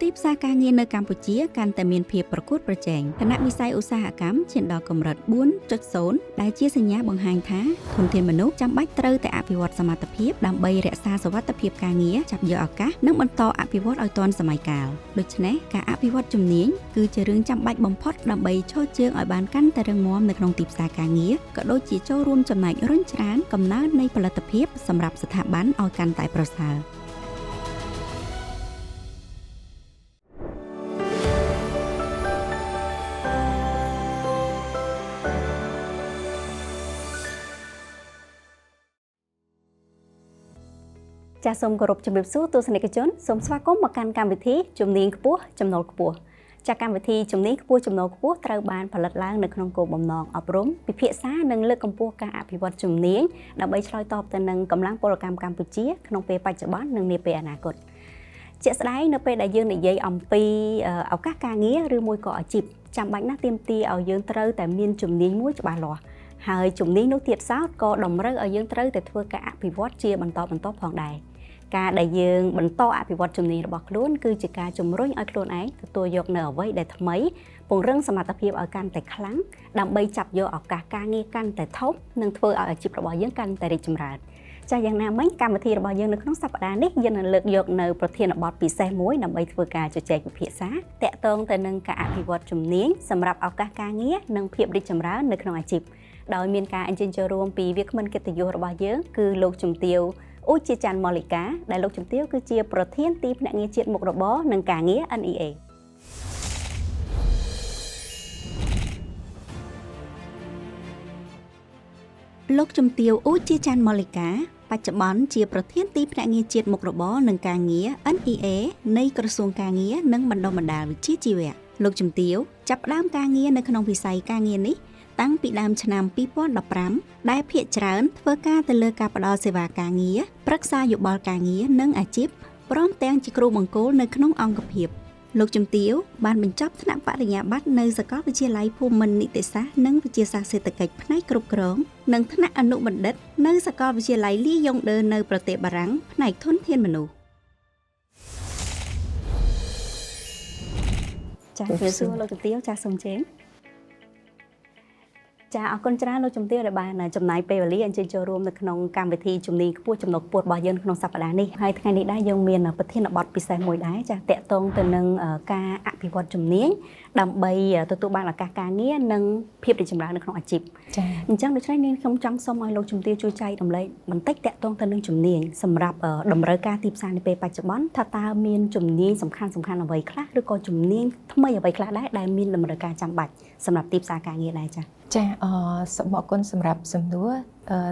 ទីផ្សារការងារនៅកម្ពុជាកាន់តែមានភាពប្រកួតប្រជែងខណៈវិស័យឧស្សាហកម្មឈានដល់កម្រិត 4.0 ដែលជាសញ្ញាបង្ហាញថាធនធានមនុស្សចាំបាច់ត្រូវតែអភិវឌ្ឍសមត្ថភាពដើម្បីរក្សាសុវត្ថិភាពការងារចាប់យកឱកាសនិងបន្តអភិវឌ្ឍឲ្យទាន់សម័យកាលដូច្នេះការអភិវឌ្ឍជំនាញគឺជារឿងចាំបាច់បំផុតដើម្បីឈរជើងឲ្យបានកាន់តែរឹងមាំនៅក្នុងទីផ្សារការងារក៏ដូចជាចូលរួមចំណែករុញច្រានកំណើននៃផលិតភាពសម្រាប់ស្ថាប័នឲ្យកាន់តែប្រសើរចាសសូមគោរពជំរាបសួរទស្សនិកជនសូមស្វាគមន៍មកកាន់កម្មវិធីជំនាញខ្ពស់ចំណូលខ្ពស់ចាសកម្មវិធីជំនាញខ្ពស់ចំណូលខ្ពស់ត្រូវបានផលិតឡើងនៅក្នុងគោលបំណងអប់រំពិភាក្សានិងលើកកម្ពស់ការអភិវឌ្ឍជំនាញដើម្បីឆ្លើយតបទៅនឹងកម្លាំងពលកម្មកម្ពុជាក្នុងពេលបច្ចុប្បន្ននិងនាពេលអនាគតជាក់ស្ដែងនៅពេលដែលយើងនិយាយអំពីឱកាសការងារឬមួយក៏អាជីពចាំបាច់ណាស់ទាមទារឲ្យយើងត្រូវតែមានជំនាញមួយច្បាស់លាស់ហើយជំនាញនោះទៀតសោតក៏តម្រូវឲ្យយើងត្រូវតែធ្វើការអភិវឌ្ឍជាបន្តបន្ទាប់ផងដែរការដែលយើងបន្តអភិវឌ្ឍជំនាញរបស់ខ្លួនគឺជាការជំរុញឲ្យខ្លួនឯងទទួលយកនៅអ្វីដែលថ្មីពង្រឹងសមត្ថភាពឲ្យកាន់តែខ្លាំងដើម្បីចាប់យកឱកាសការងារកាន់តែធំនិងធ្វើឲ្យអាជីពរបស់យើងកាន់តែរីកចម្រើនចាសយ៉ាងណាមិញកម្មវិធីរបស់យើងនៅក្នុងសប្តាហ៍នេះយើងនឹងលើកយកនៅប្រធានបទពិសេសមួយដើម្បីធ្វើការជជែកពិភាក្សាទាក់ទងទៅនឹងការអភិវឌ្ឍជំនាញសម្រាប់ឱកាសការងារនិងភាពរីកចម្រើននៅក្នុងអាជីពដោយមានការអញ្ជើញចូលរួមពីវាគ្មិនកិត្តិយសរបស់យើងគឺលោកជំទាវអ៊ូជាច័ន្ទម៉ូលីកាដែលលោកជំទាវគឺជាប្រធានទីភ្នាក់ងារជាតិមុខរបរនិងការងារ NEA លោកជំទាវអ៊ូជាច័ន្ទម៉ូលីកាបច្ចុប្បន្នជាប្រធានទីភ្នាក់ងារជាតិមុខរបរនិងការងារ NEA នៃក្រសួងការងារនិងបណ្ដុះបណ្ដាលវិជ្ជាជីវៈលោកជំទាវចាប់ផ្ដើមការងារនៅក្នុងវិស័យការងារនេះតាំងពីដើមឆ្នាំ2015ដែលភាគច្រើនធ្វើការទៅលើការផ្ដល់សេវាការងារប្រឹក្សាយោបល់ការងារនិងអាជីពព្រមទាំងជាគ្រូបង្គោលនៅក្នុងអង្គភាពលោកជំទាវបានបញ្ចប់ថ្នាក់បរិញ្ញាបត្រនៅសាកលវិទ្យាល័យភូមិន្ទនីតិសាស្ត្រនិងវិទ្យាសាស្ត្រសេដ្ឋកិច្ចផ្នែកគ្រប់គ្រងនិងថ្នាក់អនុបណ្ឌិតនៅសាកលវិទ្យាល័យលីយ៉ុងដឺនៅប្រទេសបារាំងផ្នែកធនធានមនុស្សចាសជំរាបសួរលោកជំទាវចាសសូមជើញចាអរគុណច្រើនលោកជំទាវដែលបានចំណាយពេលវេលាអញ្ជើញចូលរួមនៅក្នុងកម្មវិធីជំនាញខ្ពស់ចំណុចខ្ពស់របស់យើងក្នុងសប្តាហ៍នេះហើយថ្ងៃនេះដែរយើងមានប្រធានបទពិសេសមួយដែរចាទាក់ទងទៅនឹងការអភិវឌ្ឍជំនាញដើម្បីទទួលបានឱកាសការងារនិងភាពរីកចម្រើននៅក្នុងអាជីពចាអញ្ចឹងដូច្នេះនាងខ្ញុំចង់សូមឲ្យលោកជំទាវជួយចែករំលែកបន្តិចទាក់ទងទៅនឹងជំនាញសម្រាប់តម្រូវការទីផ្សារនាពេលបច្ចុប្បន្នថាតើមានជំនាញសំខាន់អ្វីខ្លះឬក៏ជំនាញថ្មីអ្វីខ្លះដែរដែលមានតម្រូវការចាំបាច់សម្រាប់ទីផ្សារការងារដែរចាចាសូមអរគុណសម្រាប់សំណួរ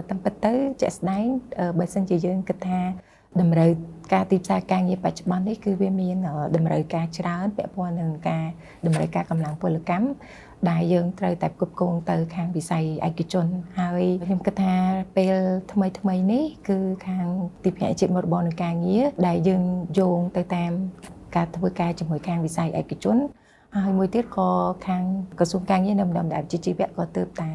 តាមពិតទៅជាក់ស្ដែងបើសិនជាយើងគិតថាតម្រូវការទីផ្សារការងារបច្ចុប្បន្ននេះគឺវាមានតម្រូវការច្រើនពាក់ព័ន្ធនឹងការតម្រូវការកម្លាំងពលកម្មដែលយើងត្រូវតែផ្គត់ផ្គង់ទៅខាងវិស័យឯកជនហើយខ្ញុំគិតថាពេលថ្មីៗនេះគឺខាងទីភ្នាក់ងារជាតិមុខរបរនិងការងារដែលយើងយោងទៅតាមការធ្វើការជាមួយខាងវិស័យឯកជនហើយមួយទៀតក៏ខាងក្រសួងការងារនិងបណ្ដុះបណ្ដាលវិជ្ជាជីវៈក៏ទើបតែ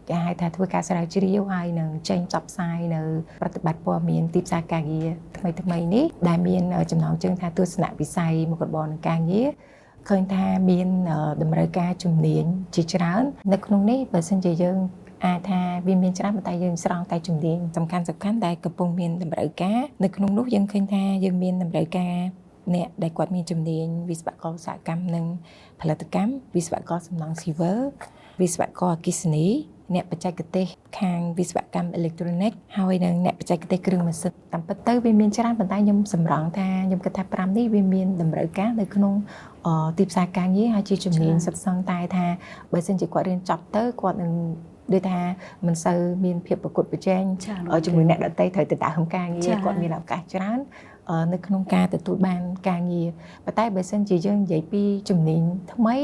គេហៅថាធ្វើការស្រាវជ្រាវហើយនឹងចេញផ្សព្វផ្សាយនៅប្រតិបត្តិព័ត៌មានទីផ្សារការងារថ្មីៗនេះដែលមានចំណងជើងថាទស្សនវិស័យមុខរបរនិងការងារឃើញថាមានតម្រូវការជំនាញជាច្រើននៅក្នុងនេះបើសិនជាយើងអាចថាវាមានច្រើនប៉ុន្តែយើងស្រង់តែជំនាញសំខាន់ៗដែលកំពុងមានតម្រូវការនៅក្នុងនោះយើងឃើញថាយើងមានតម្រូវការអ្នកដែលគាត់មានជំនាញវិស្វករឧស្សាហកម្មនិងផលិតកម្មវិស្វករសំណង់ស៊ីវិលវិស្វករអគ្គិសនីអ្នកបច្ចេកទេសខាងវិស្វកម្មអេឡិចត្រូនិកហើយនិងអ្នកបច្ចេកទេសគ្រឿងម៉ាស៊ីនតាមពិតទៅវាមានច្រើនប៉ុន្តែខ្ញុំសម្រងថាខ្ញុំគិតថា5នេះវាមានតម្រូវការនៅក្នុងទីផ្សារការងារហើយជាជំនាញសិតសឹងតែថាបើសិនជាគាត់រៀនចប់ទៅគាត់នឹងដូចថាមិនសូវមានភាពប្រកួតប្រជែងជាមួយអ្នកដទៃត្រូវទៅដើមការងារគាត់មានឱកាសច្រើននៅក្នុងការទទួលបានការងារប៉ុន្តែបើសិនជាយើងនិយាយពីជំនាញថ្មី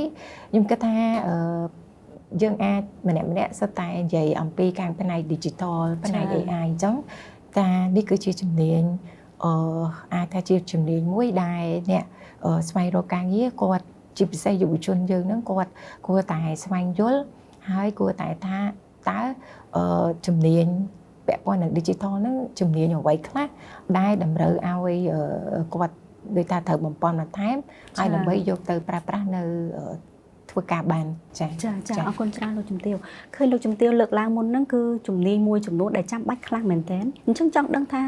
ខ្ញុំគិតថាយើងអាចម្នាក់ៗសុទ្ធតែនិយាយអំពីខាងផ្នែក digital ផ្នែក AI អញ្ចឹងតានេះគឺជាជំនាញអាចថាជាជំនាញមួយដែលអ្នកស្វែងរកការងារគាត់ជាពិសេសយុវជនយើងហ្នឹងគាត់គួរតែស្វែងយល់ហើយគួរតែថាតើជំនាញពាក់ព័ន្ធនឹង digital ហ្នឹងជំនាញអ្វីខ្លះដែលតម្រូវឲ្យគាត់ ដូចថាត្រូវបំពន់បន្ថែមហើយដើម្បីយកទៅប្រើប្រាស់នៅធ្វើការបានចាចាចាអរគុណច្រើនលោកជំទាវឃើញលោកជំទាវលើកឡើងមុនហ្នឹងគឺជំនាញមួយចំនួនដែលចាំបាច់ខ្លាំងមែនទែនអញ្ចឹងចង់ដឹងថា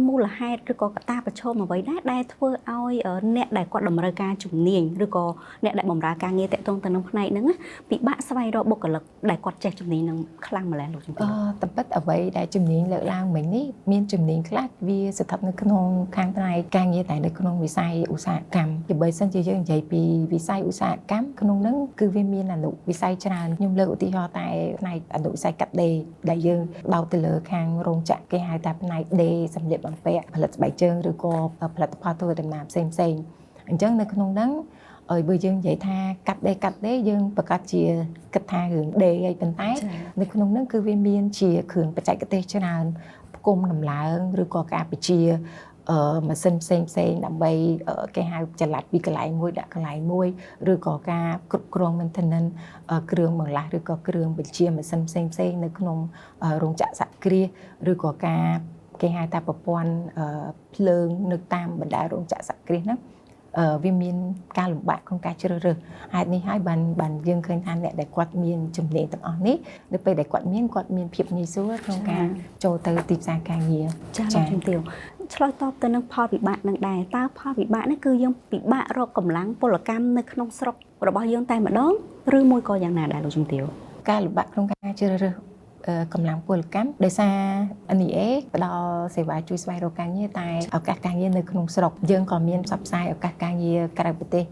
មូលហេតុឬក៏កត្តាប្រឈមអ្វីដែរដែលធ្វើឲ្យអ្នកដែលគាត់តម្រូវការជំនាញឬក៏អ្នកដែលបម្រើការងារតាក់ទងទៅនឹងផ្នែកហ្នឹងពិបាកស្វែងរកបុគ្គលិកដែលគាត់ចេះជំនាញហ្នឹងខ្លាំងម្ល៉េះលោកជំទាវតាមពិតអ្វីដែលជំនាញលើកឡើងមិញនេះមានជំនាញខ្លះវាស្ថិតនៅក្នុងខាងផ្នែកការងារតែនៅក្នុងវិស័យឧស្សាហកម្មបើសិនជាយើងនិយាយពីវិស័យឧស្សាហកម្មក្នុងហ្នឹងគឺវាមានអនុវិស័យច្រើនខ្ញុំលើកឧទាហរណ៍តែផ្នែកអនុវិស័យកាត់ដេរដែលយើងដោតទៅលើខាងរោងចក្រគេហៅថាផ្នែកដេរសម្លៀកបំពាក់ផលិតស្បែកជើងឬក៏ផលិតផលធ្វើដំណើរផ្សេងផ្សេងអញ្ចឹងនៅក្នុងហ្នឹងឲ្យបើយើងនិយាយថាកាត់ដេរយើងប្រកាសជាគិតថារឿងដេរហើយប៉ុន្តែនៅក្នុងហ្នឹងគឺវាមានជាគ្រឿងបច្ចេកទេសច្រើនផ្គុំដំឡើងឬក៏ការបញ្ជាម៉ាស៊ីនផ្សេងផ្សេងដើម្បីគេហៅចល័តពីកន្លែងមួយដាក់កន្លែងមួយឬក៏ការគ្រប់គ្រង maintenance គ្រឿងបន្លាស់ឬក៏គ្រឿងបញ្ជាម៉ាស៊ីនផ្សេងផ្សេងនៅក្នុងរោងចក្រសហគ្រាសឬក៏ការគេហៅថាប្រព័ន្ធភ្លើងនៅតាមបណ្ដារោងចក្រសហគ្រាសហ្នឹងវាមានការលំបាកក្នុងការជ្រើសរើសហេតុនេះហើយបានយើងឃើញថាអ្នកដែលគាត់មានជំនាញទាំងអស់នេះនៅពេលដែលគាត់មានភាពងាយស្រួលក្នុងការចូលទៅទីផ្សារការងារចាលោកជំទាវឆ្លើយតបទៅនឹងផលវិបាកនឹងដែរតើផលវិបាកនេះគឺយើងពិបាករកកម្លាំងពលកម្មនៅក្នុងស្រុករបស់យើងតែម្ដងឬមួយក៏យ៉ាងណាដែរលោកជំទាវការលំបាកក្នុងការជ្រើសរើសកម្លាំងពលកម្មដោយសារ NEA ផ្ដល់សេវាជួយស្វែងរកការងារតែឱកាសការងារនៅក្នុងស្រុកយើងក៏មានផ្សព្វផ្សាយឱកាសការងារក្រៅប្រទេស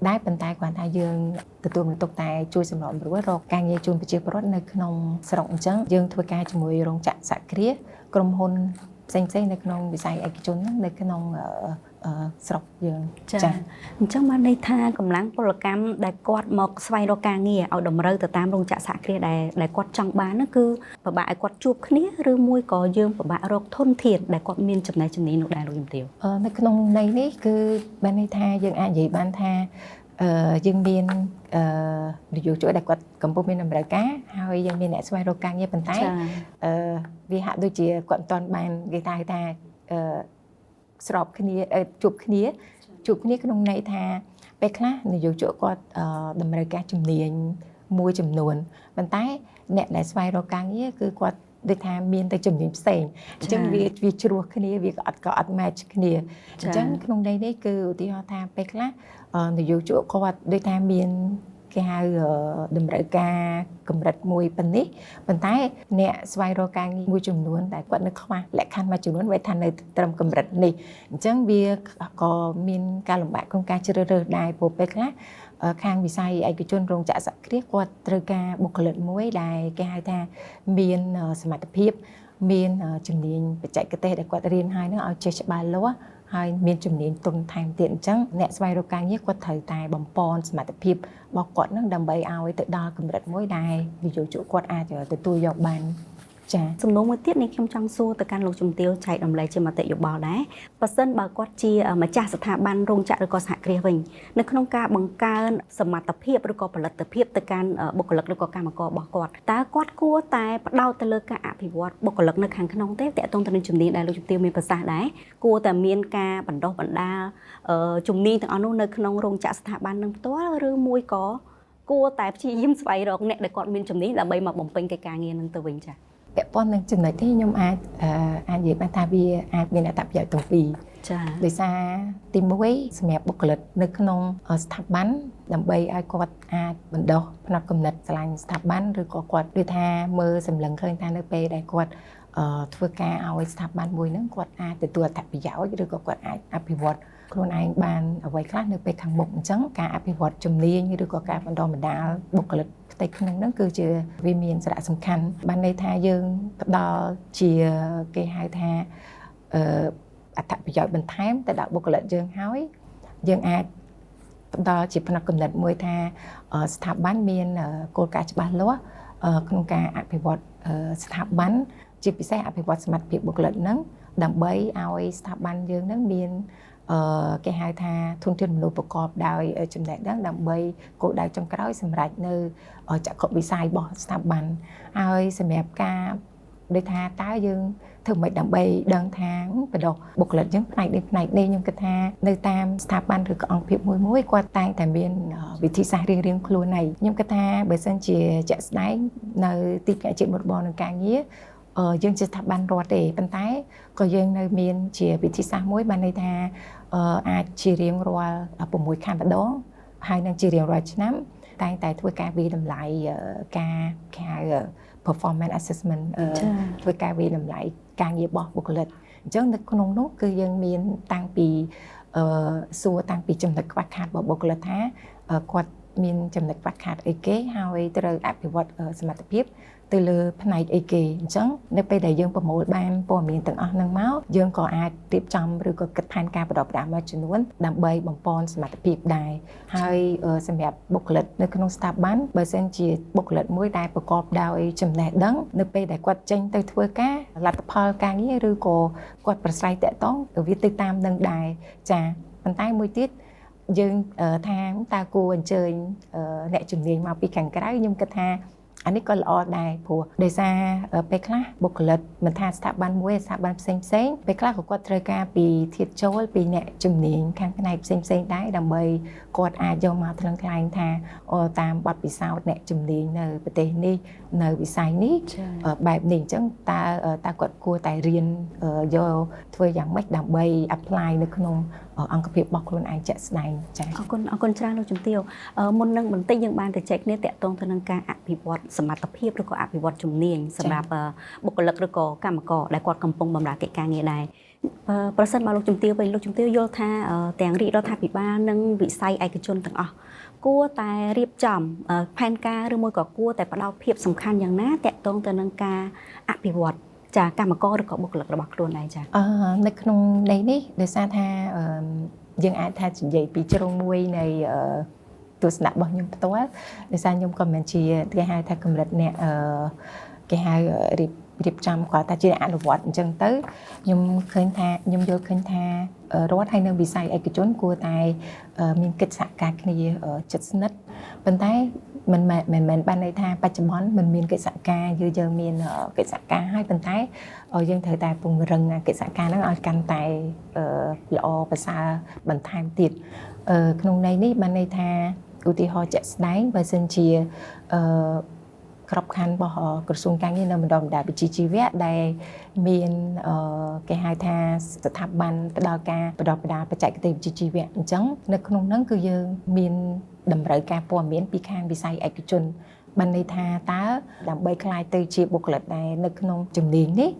ដែរប៉ុន្តែគ្រាន់តែយើងទទួលបន្ទុកតែជួយសម្របសម្រួលរកការងារជូនប្រជាពលរដ្ឋនៅក្នុងស្រុកអញ្ចឹងយើងធ្វើការជាមួយរោងចក្រសហគ្រាសក្រុមហ៊ុនផ្សេងៗនៅក្នុងវិស័យឯកជនហ្នឹងនៅក្នុងស្រុកយើងចាអញ្ចឹងបានន័យថាកម្លាំងពលកម្មដែលគាត់មកស្វែងរកការងារឲ្យតម្រូវទៅតាមរោងចក្រសហគ្រាសដែលគាត់ចង់បានហ្នឹងគឺពិបាកឲ្យគាត់ជួបគ្នាឬមួយក៏យើងពិបាករកធនធានដែលគាត់មានចំណេះជំនាញនោះដែរលោកជំទាវនៅក្នុងន័យនេះគឺបានន័យថាយើងអាចនិយាយបានថាយើងមាននយោបាយដែលគាត់កំពុងមានតម្រូវការហើយយើងមានអ្នកស្វែងរកការងារប៉ុន្តែវាហាក់ដូចជាគាត់មិនទាន់បានគេថាស្របគ្នាជួបគ្នាក្នុងន័យថាពេលខ្លះនយោជកគាត់តម្រូវការជំនាញមួយចំនួនប៉ុន្តែអ្នកដែលស្វែងរកការងារគឺគាត់ដូចថាមានតែជំនាញផ្សេងអញ្ចឹងវាជ្រោះគ្នាវាក៏អត់ match គ្នាអញ្ចឹងក្នុងន័យនេះគឺឧទាហរណ៍ថាពេលខ្លះនយោជកគាត់ដូចថាមានគេហៅតម្រូវការកម្រិតមួយប៉ុណ្នេះប៉ុន្តែអ្នកស្វែងរកការងារមួយចំនួនដែលគាត់នៅខ្វះលក្ខខណ្ឌមួយចំនួនវាថានៅត្រឹមកម្រិតនេះអញ្ចឹងវាក៏មានការលំបាកក្នុងការជ្រើសរើសដែរព្រោះពេលខ្លះខាងវិស័យឯកជនរោងចក្រសហគ្រាសគាត់ត្រូវការបុគ្គលិកមួយដែលគេហៅថាមានសមត្ថភាពមានជំនាញបច្ចេកទេសដែលគាត់រៀនហើយនោះឲ្យចេះច្បាស់លាស់ហើយមានជំនាញទន់ថែមទៀតអញ្ចឹងអ្នកស្វែងរកការងារគាត់ត្រូវតែបំពន់សមត្ថភាពរបស់គាត់នឹងដើម្បីឲ្យទៅដល់កម្រិតមួយដែលវិយោជកគាត់អាចទទួលយកបានចាសំណួរមួយទៀតនេះខ្ញុំចង់សួរទៅកាន់លោកជំទាវចែករំលែកជាមតិយោបល់ដែរបើសិនបើគាត់ជាម្ចាស់ស្ថាប័នរោងចក្រឬក៏សហគ្រាសវិញនៅក្នុងការបង្កើនសមត្ថភាពឬក៏ផលិតភាពទៅកាន់បុគ្គលិកឬក៏កម្មកររបស់គាត់តើគាត់គួរតែផ្ដោតទៅលើការអភិវឌ្ឍបុគ្គលិកនៅខាងក្នុងទេតាក់ទងទៅនឹងជំនាញដែលលោកជំទាវមានប្រសាសន៍ដែរគួរតែមានការបណ្ដុះបណ្ដាលជំនាញទាំងអស់នោះនៅក្នុងរោងចក្រស្ថាប័ននឹងផ្ទាល់ឬមួយក៏គួរតែព្យាយាមស្វែងរកអ្នកដែលគាត់មានជំនាញដើម្បីមកបំពេញកិច្ចការងារនឹងទៅវិញចា៎ពាក់ព័ន្ធនឹងចំណុចនេះខ្ញុំអាចនិយាយបានថាវាអាចមានអត្ថប្រយោជន៍ទាំងពីរចា៎ដោយសារទី1សម្រាប់បុគ្គលិកនៅក្នុងស្ថាប័នដើម្បីឲ្យគាត់អាចបណ្ដុះផ្នត់គំនិតស្រឡាញ់ស្ថាប័នឬក៏គាត់ដូចថាមើលសម្លឹងឃើញថានៅពេលដែលគាត់ធ្វើការឲ្យស្ថាប័នមួយហ្នឹងគាត់អាចទទួលអត្ថប្រយោជន៍ឬក៏គាត់អាចអភិវឌ្ឍខ្លួនឯងបានអ្វីខ្លះនៅពេលខាងមុខអញ្ចឹងការអភិវឌ្ឍជំនាញឬក៏ការបណ្ដុះបណ្ដាលបុគ្គលិកផ្ទៃក្នុងហ្នឹងគឺជាវាមានសារៈសំខាន់បានន័យថាយើងផ្ដល់ជាគេហៅថាអត្ថប្រយោជន៍បន្ថែមទៅដល់បុគ្គលិកយើងហើយយើងអាចផ្ដល់ជាផ្នត់គំនិតមួយថាស្ថាប័នមានគោលការណ៍ច្បាស់លាស់ក្នុងការអភិវឌ្ឍស្ថាប័នជាពិសេសអភិវឌ្ឍសមត្ថភាពបុគ្គលិកហ្នឹងដើម្បីឲ្យស្ថាប័នយើងហ្នឹងមានគេហៅថាធនធានមនុស្សប្រកបដោយចំណេះដឹងដើម្បីគោលដៅចុងក្រោយសម្រាប់នៅចក្ខុវិស័យរបស់ស្ថាប័នហើយសម្រាប់ការ ដូចថាតើយើងធ្វើម៉េចដើម្បីដឹងថាបដិបុគ្គលិកយើងផ្នែកនេះផ្នែកនេះខ្ញុំគិតថានៅតាមស្ថាប័នឬក៏អង្គភាពមួយមួយគាត់តែងតែមានវិធីសាស្ត្ររៀងៗខ្លួនហើយខ្ញុំគិតថាបើសិនជាជាក់ស្ដែងនៅទីភ្នាក់ងារមុខរបរនឹងការងារយើងជាស្ថាប័នរដ្ឋទេប៉ុន្តែក៏យើងនៅមានជាវិធីសាស្ត្រមួយបានន័យថាអាចជារៀងរាល់6ខែម្ដងហើយនឹងជារៀងរាល់ឆ្នាំតែងតែធ្វើការវាយតម្លៃការគេហៅ performance assessment ធ្វើការវាយតម្លៃការងាររបស់បុគ្គលិកអញ្ចឹងនៅក្នុងនោះគឺយើងមានតាំងពីសួរតាំងពីចំណុចខ្វះខាតរបស់បុគ្គលិកថាគាត់មានចំណុចខ្វះខាតអីគេហើយត្រូវអភិវឌ្ឍសមត្ថភាពទៅលើផ្នែកអីគេអញ្ចឹងនៅពេលដែលយើងប្រមូលបានព័ត៌មានទាំងអស់ហ្នឹងមកយើងក៏អាចរៀបចំឬក៏គិតផែនការបណ្ដុះបណ្ដាលមួយចំនួនដើម្បីបំប៉នសមត្ថភាពដែរហើយសម្រាប់បុគ្គលិកនៅក្នុងស្ថាប័នបើសិនជាបុគ្គលិកមួយដែលប្រកបដោយចំណេះដឹងនៅពេលដែលគាត់ចេញទៅធ្វើការលទ្ធផលការងារឬក៏គាត់ប្រស្រ័យតាក់ទងវាទៅតាមនឹងដែរចាប៉ុន្តែមួយទៀតយើងថាតើគួរអញ្ជើញអ្នកជំនាញមកពីខាងក្រៅខ្ញុំគិតថាអានេះក៏ល្អដែរព្រោះដោយសារពេលខ្លះបុគ្គលិកមិនថាស្ថាប័នមួយស្ថាប័នផ្សេងផ្សេងពេលខ្លះក៏គាត់ត្រូវការពីធាតុចូលពីអ្នកជំនាញខាងផ្នែកផ្សេងផ្សេងដែរដើម្បីគាត់អាចយកមកថ្លឹងថ្លែងថាតាមបទពិសោធន៍អ្នកជំនាញនៅប្រទេសនេះនៅវិស័យនេះបែបនេះអញ្ចឹងតើគាត់គួរតែរៀនយកធ្វើយ៉ាងម៉េចដើម្បី apply នៅក្នុងអង្គភាពរបស់ខ្លួនឯងជាក់ស្ដែងចា៎អរគុណច្រើនលោកជំទាវមុននឹងបន្តិចយើងបានទៅចែកគ្នាតាក់ទងទៅនឹងការអភិវឌ្ឍសមត្ថភាពឬក៏អភិវឌ្ឍជំនាញសម្រាប់បុគ្គលិកឬក៏កម្មករដែលគាត់កំពុងបម្រើកិច្ចការងារដែរប្រសិនបើលោកជំទាវវិញលោកជំទាវយល់ថាទាំងរាជរដ្ឋាភិបាលនិងវិស័យឯកជនទាំងអស់គួរតែរៀបចំផែនការឬមួយក៏គួរតែផ្ដោតភាពសំខាន់យ៉ាងណាតាក់ទងទៅនឹងការអភិវឌ្ឍចាកម្មករឬក៏បុគ្គលិករបស់ខ្លួនដែរចានៅក្នុងន័យនេះដោយសារថាយើងអាចថានិយាយពីជ្រុងមួយនៃទស្សនៈរបស់ខ្ញុំផ្ទាល់ដោយសារខ្ញុំក៏មិនជាគេហៅថាកម្រិតអ្នកគេហៅរៀបចំគាត់ថាជាអនុវត្តអញ្ចឹងទៅខ្ញុំឃើញថាខ្ញុំយល់ឃើញថារដ្ឋហើយនៅវិស័យឯកជនគួរតែមានកិច្ចសហការគ្នាជិតស្និទ្ធប៉ុន្តែមិនមែនបានន័យថាបច្ចុប្បន្នមិនមានកិច្ចសហការយើងមានកិច្ចសហការហើយប៉ុន្តែយើងត្រូវតែពង្រឹងកិច្ចសហការហ្នឹងឲ្យកាន់តែល្អប្រសើរបន្ថែមទៀតក្នុងន័យនេះបានន័យថាឧទាហរណ៍ជាក់ស្ដែងបើសិនជាក្របខ័ណ្ឌរបស់ក្រសួងការងារនៅបណ្ដុះបណ្ដាលវិជ្ជាជីវៈដែលមានគេហៅថាស្ថាប័នផ្ដល់ការបណ្ដុះបណ្ដាលបច្ចេកទេសវិជ្ជាជីវៈអញ្ចឹងនៅក្នុងហ្នឹងគឺយើងមានតម្រូវការព័ត៌មានពីខាងវិស័យឯកជនបានន័យថាតើដើម្បីក្លាយទៅជាបុគ្គលិកដែលនៅក្នុងជំនាញនេះ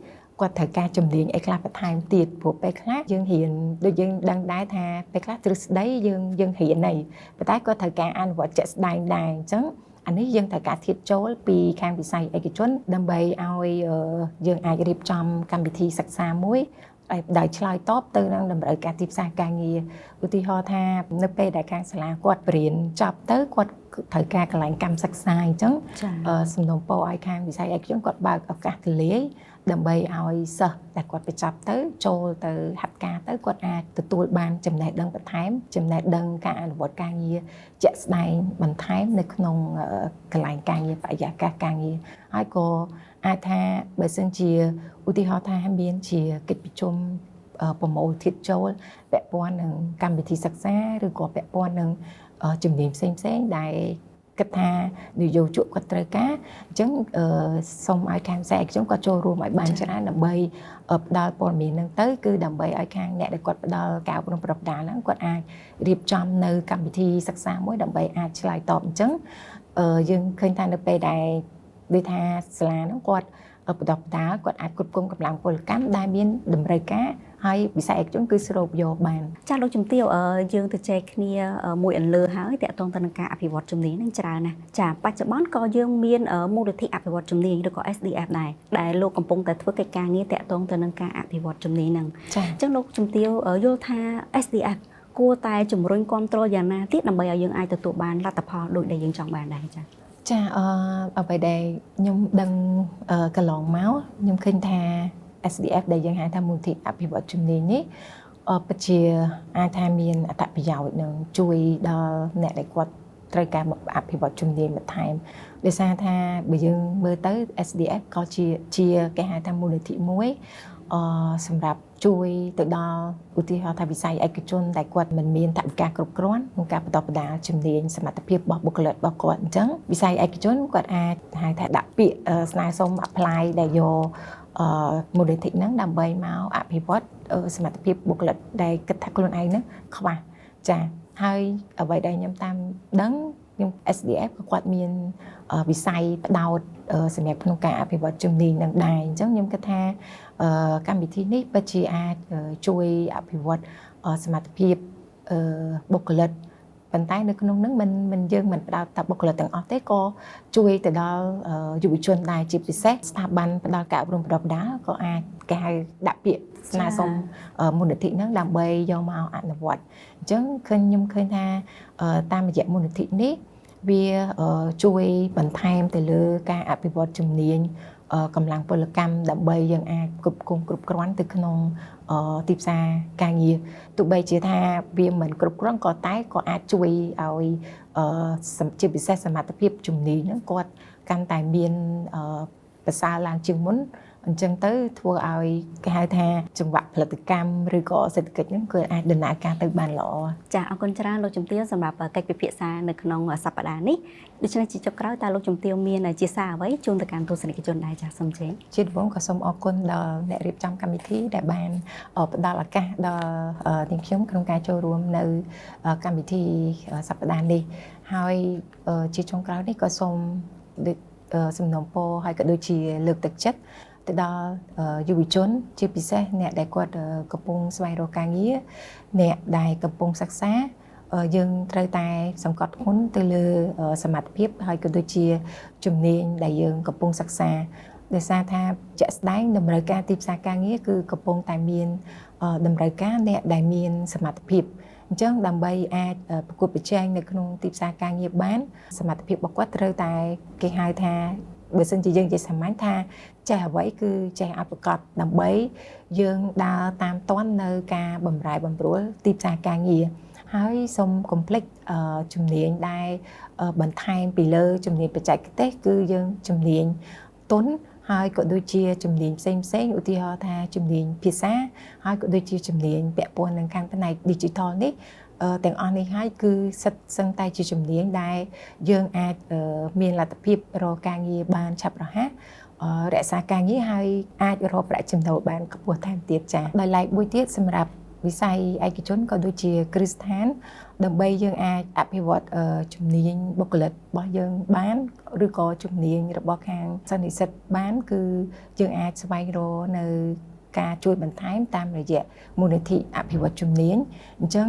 គាត់ត្រូវការជំនាញអីខ្លះបន្ថែមទៀតព្រោះពេលខ្លះយើងរៀនដូចយើងដឹងដែរថាពេលខ្លះទ្រឹស្ដីយើងរៀនហើយប៉ុន្តែគាត់ត្រូវការអនុវត្តជាក់ស្ដែងដែរអញ្ចឹងអានេះយើងត្រូវការធៀបចូលពីខាងវិស័យឯកជនដើម្បីឲ្យយើងអាចរៀបចំកម្មវិធីសិក្សាមួយដោយឆ្លើយតបទៅនឹងតម្រូវការទីផ្សារការងារឧទាហរណ៍ថានៅពេលដែលខាងសាលាគាត់រៀនចប់ទៅគាត់ត្រូវការកន្លែងកម្មសិក្សាអញ្ចឹងសំណូមពរឲ្យខាងវិស័យឯកជនគាត់បើកឱកាសទូលាយដើម្បីឲ្យសិស្សដែលគាត់បញ្ចប់ទៅចូលទៅហាត់ការទៅគាត់អាចទទួលបានចំណេះដឹងបន្ថែមចំណេះដឹងការអនុវត្តការងារជាក់ស្ដែងបន្ថែមនៅក្នុងកន្លែងការងារបរិយាកាសការងារហើយក៏អាចថាបើសិនជាឧទាហរណ៍ថាមានជាកិច្ចប្រជុំប្រមូលធាតុចូលពាក់ព័ន្ធនឹងកម្មវិធីសិក្សាឬក៏ពាក់ព័ន្ធនឹងជំនាញផ្សេងៗដែលគិតថានយោជកគាត់ត្រូវការអញ្ចឹងសូមឲ្យខាងវិស័យឯកជនគាត់ចូលរួមឲ្យបានច្រើនដើម្បីផ្ដល់ព័ត៌មានហ្នឹងទៅគឺដើម្បីឲ្យខាងអ្នកដែលគាត់ផ្ដល់ការអប់រំប្រដាលហ្នឹងគាត់អាចរៀបចំនៅកម្មវិធីសិក្សាមួយដើម្បីអាចឆ្លើយតបអញ្ចឹងយើងឃើញថានៅពេលដែលដូចថាសាលាហ្នឹងគាត់បណ្ដុះបណ្ដាលគាត់អាចគ្រប់គ្រងកម្លាំងពលកម្មដែលមានតម្រូវការហើយវិស័យឯកជនគឺស្រូបយកបានចា៎លោកជំទាវយើងទៅចែកគ្នាមួយអន្លើហើយតាក់ទងទៅនឹងការអភិវឌ្ឍជំនាញនឹងច្រើនណាស់ចាបច្ចុប្បន្នក៏យើងមានមូលនិធិអភិវឌ្ឍជំនាញឬក៏ SDF ដែរដែលលោកកំពុងតែធ្វើកិច្ចការងារតាក់ទងទៅនឹងការអភិវឌ្ឍជំនាញហ្នឹងអញ្ចឹងលោកជំទាវយល់ថា SDF គួរតែជំរុញគាំទ្រយ៉ាងណាទៀតដើម្បីឲ្យយើងអាចទទួលបានលទ្ធផលដូចដែលយើងចង់បានដែរចា៎ចាអ្វីដែលខ្ញុំដឹងកន្លងមកខ្ញុំឃើញថា SDF ដែលយើងហៅថាមូលនិធិអភិវឌ្ឍជំនាញនេះពិតជាអាចថាមានអត្ថប្រយោជន៍នឹងជួយដល់អ្នកដែលគាត់ ត្រូវការអភិវឌ្ឍជំនាញបន្ថែមដោយសារថាបើយើងមើលទៅ SDF ក៏ជាគេហៅថាមូលនិធិមួយសម្រាប់ជួយទៅដល់ឧទាហរណ៍ថាវិស័យឯកជនដែលគាត់មិនមានថវិកាគ្រប់គ្រាន់ក្នុងការបន្តបណ្ដាលជំនាញសមត្ថភាពរបស់បុគ្គលិករបស់គាត់អញ្ចឹងវិស័យឯកជនគាត់អាចហៅថាដាក់ពាក្យស្នើសុំ apply ដែលយកមូលនិធិហ្នឹងដើម្បីមកអភិវឌ្ឍសមត្ថភាពបុគ្គលិកដែលគិតថាខ្លួនឯងហ្នឹងខ្វះចាហើយអ្វីដែលខ្ញុំតាមដឹងខ្ញុំ SDF ក៏គាត់មានវិស័យផ្ដោតសម្រាប់ក្នុងការអភិវឌ្ឍជំនាញនឹងដែរអញ្ចឹងខ្ញុំគិតថាកម្មវិធីនេះពិតជាអាចជួយអភិវឌ្ឍសមត្ថភាពបុគ្គលិកប៉ុន្តែនៅក្នុងនឹងមិនយើងមិនផ្ដោតតែបុគ្គលិកទាំងអស់ទេក៏ជួយទៅដល់យុវជនដែរជាពិសេសស្ថាប័នផ្ដល់ការអប់រំបណ្ដុះបណ្ដាលក៏អាចគេហៅដាក់ពាក្យស្នើសុំមូលនិធិហ្នឹងដើម្បីយកមកអនុវត្តអញ្ចឹងខ្ញុំឃើញថាតាមរយៈមូលនិធិនេះវាជួយបន្ថែមទៅលើការអភិវឌ្ឍជំនាញកម្លាំងពលកម្មដើម្បីយើងអាចគ្រប់គ្រងគ្រប់គ្រាន់ទៅក្នុងទីផ្សារការងារទោះបីជាថាវាមិនគ្រប់គ្រាន់ក៏តែក៏អាចជួយឲ្យជាពិសេសសមត្ថភាពជំនាញហ្នឹងគាត់កាន់តែមានប្រសើរឡើងជាងមុនអញ្ចឹងទៅធ្វើឲ្យគេហៅថាចង្វាក់ផលិតកម្មឬក៏សេដ្ឋកិច្ចហ្នឹងគឺអាចដំណើរការទៅបានល្អចាអរគុណច្រើនលោកជំទាវសម្រាប់កិច្ចពិភាក្សានៅក្នុងសប្តាហ៍នេះដូច្នេះជាចុងក្រោយតើលោកជំទាវមានជាសារអ្វីជូនទៅកាន់ទស្សនិកជនដែរចាសូមជម្រាបជាដំបូងក៏សូមអរគុណដល់អ្នករៀបចំកម្មវិធីដែលបានផ្ដល់ឱកាសដល់នាងខ្ញុំក្នុងការចូលរួមនៅកម្មវិធីសប្តាហ៍នេះហើយជាចុងក្រោយនេះក៏សូមសំណូមពរហើយក៏ដូចជាលើកទឹកចិត្តទៅដល់យុវជនជាពិសេសអ្នកដែលគាត់កំពុងស្វែងរកការងារអ្នកដែលកំពុងសិក្សាយើងត្រូវតែសង្កត់ធ្ងន់ទៅលើសមត្ថភាពហើយក៏ដូចជាជំនាញដែលយើងកំពុងសិក្សាដោយសារថាជាក់ស្ដែងតម្រូវការទីផ្សារការងារគឺកំពុងតែមានតម្រូវការអ្នកដែលមានសមត្ថភាពអញ្ចឹងដើម្បីអាចប្រកួតប្រជែងនៅក្នុងទីផ្សារការងារបានសមត្ថភាពរបស់គាត់ត្រូវតែគេហៅថាបើសិនជាយើងនិយាយសាមញ្ញថាចេះអ្វីគឺចេះឲ្យប្រកបដើម្បីយើងដើរតាមទាន់នៅការបំរែបំរួលទីផ្សារការងារហើយសូមកុំភ្លេចជំនាញដែលបន្ថែមពីលើជំនាញបច្ចេកទេសគឺយើងជំនាញទន់ហើយក៏ដូចជាជំនាញផ្សេងផ្សេងឧទាហរណ៍ថាជំនាញភាសាហើយក៏ដូចជាជំនាញពាក់ព័ន្ធនឹងខាងផ្នែក digital នេះទាំងអស់នេះហើយគឺសិតសឹងតែជាជំនាញដែលយើងអាចមានលទ្ធភាពរកការងារបានឆាប់រហ័សរក្សាការងារហើយអាចរកប្រាក់ចំណូលបានខ្ពស់ថែមទៀតចា៎ដោយឡែកមួយទៀតសម្រាប់វិស័យឯកជនក៏ដូចជាគ្រឹះស្ថានដើម្បីយើងអាចអភិវឌ្ឍជំនាញបុគ្គលិករបស់យើងបានឬក៏ជំនាញរបស់ខាងសិស្សនិស្សិតបានគឺយើងអាចស្វែងរកនៅការជួយបន្ថែមតាមរយៈមូលនិធិអភិវឌ្ឍជំនាញអញ្ចឹង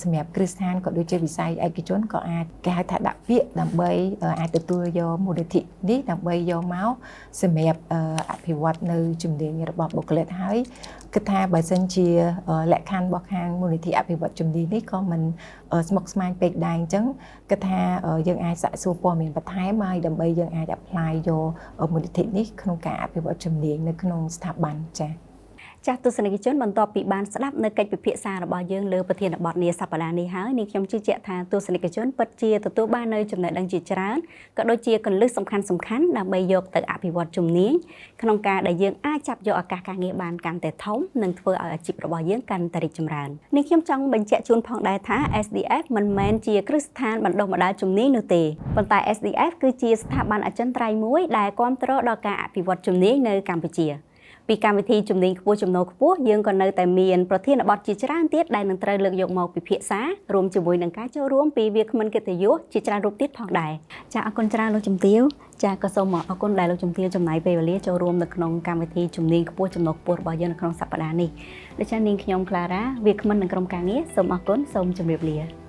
សម្រាប់គ្រឹះស្ថានក៏ដូចជាវិស័យឯកជនក៏អាចគេហៅថាដាក់ពាក្យដើម្បីអាចទទួលយកមូលនិធិនេះដើម្បីយកមកសម្រាប់អភិវឌ្ឍនៅជំនាញរបស់បុគ្គលិកហើយគិតថាបើសិនជាលក្ខខណ្ឌរបស់ខាងមូលនិធិអភិវឌ្ឍជំនាញនេះក៏មិនស្មុគស្មាញពេកដែរអញ្ចឹងគិតថាយើងអាចសាកសួរព័ត៌មានបន្ថែមហើយដើម្បីយើងអាច apply យកមូលនិធិនេះក្នុងការអភិវឌ្ឍជំនាញនៅក្នុងស្ថាប័នចា៎ចាស់ទស្សនិកជនបន្ទាប់ពីបានស្ដាប់នៅកិច្ចពិភាក្សារបស់យើងលើប្រធានបទនាសប្តាហ៍នេះហើយនាងខ្ញុំជឿជាក់ថាទស្សនិកជនពិតជាទទួលបាននៅចំណេះដឹងជាច្រើនក៏ដូចជាគន្លឹះសំខាន់ៗដើម្បីយកទៅអភិវឌ្ឍជំនាញក្នុងការដែលយើងអាចចាប់យកឱកាសការងារបានកាន់តែធំនិងធ្វើឲ្យអាជីពរបស់យើងកាន់តែរីកចម្រើននាងខ្ញុំចង់បញ្ជាក់ជូនផងដែរថា SDF មិនមែនជាគ្រឹះស្ថានបណ្ដុះបណ្ដាលជំនាញនោះទេប៉ុន្តែ SDF គឺជាស្ថាប័នអចិន្ត្រៃយ៍មួយដែលគាំទ្រដល់ការអភិវឌ្ឍជំនាញនៅកម្ពុជាពីកម្មវិធីជំនាញខ្ពស់ចំណូលខ្ពស់យើងក៏នៅតែមានប្រធានបទជាច្រើនទៀតដែលនឹងត្រូវលើកយកមកពិភាក្សារួមជាមួយនឹងការចូលរួមពីវាគ្មិនកិត្តិយសជាច្រើនរូបទៀតផងដែរចាអរគុណច្រើនលោកជំទាវចាក៏សូមអរគុណដែលលោកជំទាវចំណាយពេលវេលាចូលរួមនៅក្នុងកម្មវិធីជំនាញខ្ពស់ចំណូលខ្ពស់របស់យើងនៅក្នុងសប្តាហ៍នេះដូច្នេះនាងខ្ញុំក្លារ៉ាវាគ្មិននឹងក្រុមការងារសូមអរគុណសូមជម្រាបលា